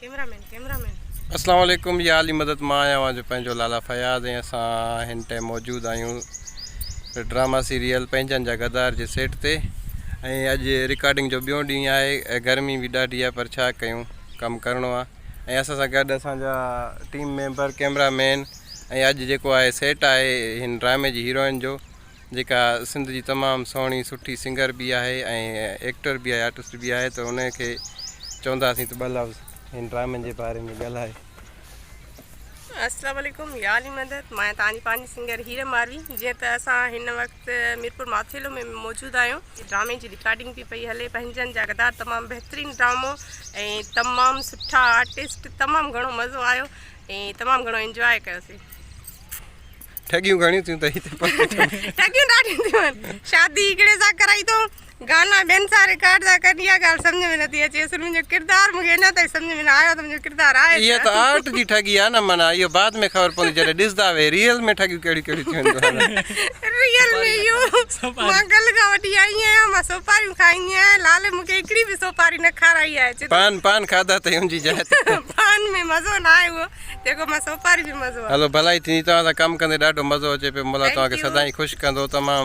Camera main camera man. اسلام عليڪم يا علي مدد مان آهيان اوهان جو پنهنجو لالا فياض ۽ اسان هن ٽائيم موجود آهيون ڊراما سيريل پنهنجن جا غدار جي سيٽ تي ۽ اڄ رڪارڊنگ جو ٻيو ڏينهن آهي ۽ گرمي به ڏاڍي آهي پر ڇا ڪيون ڪم ڪرڻو آهي ۽ اسان سان گڏ اسان جا ٽيم ميمبر ڪيمرا مين ۽ اڄ جيڪو آهي سيٽ آهي هن ڊرامي جي هيروئن جو جيڪا سنڌ جي تمام سهڻي سٺي سنگر به آهي ۽ ايڪٽر به آهي آرٽسٽ به آهي ته ان کي چونداسين ته ٻه لفظ هن ڊرامن جي باري ۾ ڳالهائي. السلام عليڪم يا علي مدد مان توهان جي پنهنجي سنگر هير ماروي جيئن ته اسان هن وقت ميرپور ماٿيلو ۾ موجود آهيون ڊرامي جي رڪارڊنگ به پئي هلي پنهنجن جا غدار تمام بهترين ڊرامو ۽ تمام سٺا آرٽسٽ تمام گهڻو مزو آيو ۽ تمام گهڻو انجواء ڪيوسين. ٺڳيون گهڻيون ٿيون اٿئي هتي پڪ ٺڳيون ڏاڍيون ٿيون آهن شادي هڪڙي سان ڪرائي اٿئون گانا ٻين سان رڪارڊ ٿا ڪن اها ڳالهه سمجهه ۾ نٿي اچي اصل منهنجو ڪردار مونکي اڃا تائين سمجهه ۾ نه آيو ته منهنجو ڪردار آهي اها ته آرٽ جي ٺڳي آهي نه معنيٰ اهو بعد ۾ خبر پوندي جڏهن ڏسندا وي ريئل ۾ ٺڳيون ڪهڙيون ڪهڙيون ٿيون آهن ريئل ۾ اهو مان گل کان وٺي آئي آهيان مان سوپاريون کائيندي آهيان لالي مونکي هڪڙي به سوپاري نه کارائي آهي پان پان کاڌا اٿئي ان جي جاء تي پان ۾ مزو نه آيو اهو جيڪو مان سوپاري ۾ مزو آ. هلو ڀلائي ٿيندي توهان سان ڪم ڪندي ڏاڍو مزو اچي پيو مولا توهان کي سدائين خوش ڪندو تمام.